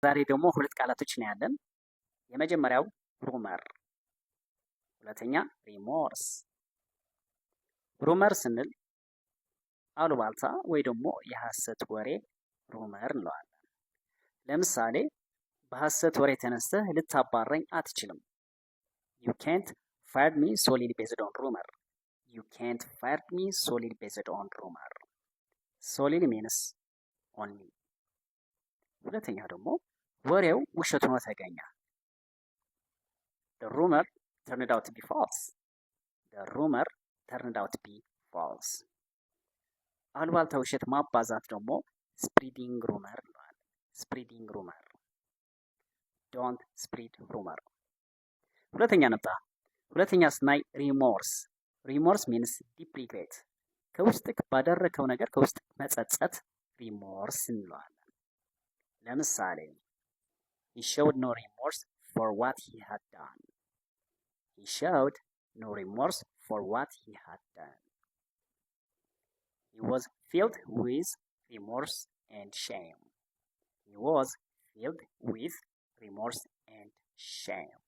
ዛሬ ደግሞ ሁለት ቃላቶች ነው ያለን። የመጀመሪያው rumor፣ ሁለተኛ remorse። Rumor ስንል አሉባልታ ወይ ደግሞ የሐሰት ወሬ rumor እንለዋለን። ለምሳሌ በሐሰት ወሬ ተነስተህ ልታባረኝ አትችልም። ዩ ካንት ፋየር ሚ ሶሊድ ቤዝድ ኦን ሩመር። ዩ ካንት ፋየር ሚ ሶሊድ ቤዝድ ኦን ሩመር። Solely means only። ሁለተኛ ደግሞ ወሬው ውሸት ሆኖ ተገኘ። The rumor turned out to be false. The rumor turned out to be false. አሉባልታ ውሸት ማባዛት ደግሞ spreading rumor እንለዋለን። Spreading rumor. Don't spread rumor። ሁለተኛ ነጣ ሁለተኛ ስናይ remorse። Remorse means deep regret። ከውስጥህ ባደረከው ነገር ከውስጥ መጸጸት remorse እንለዋለን። ለምሳሌ፣ he showed no remorse for what he had done. He showed no remorse for what he had done. He was filled with remorse and shame. He was filled with remorse and shame.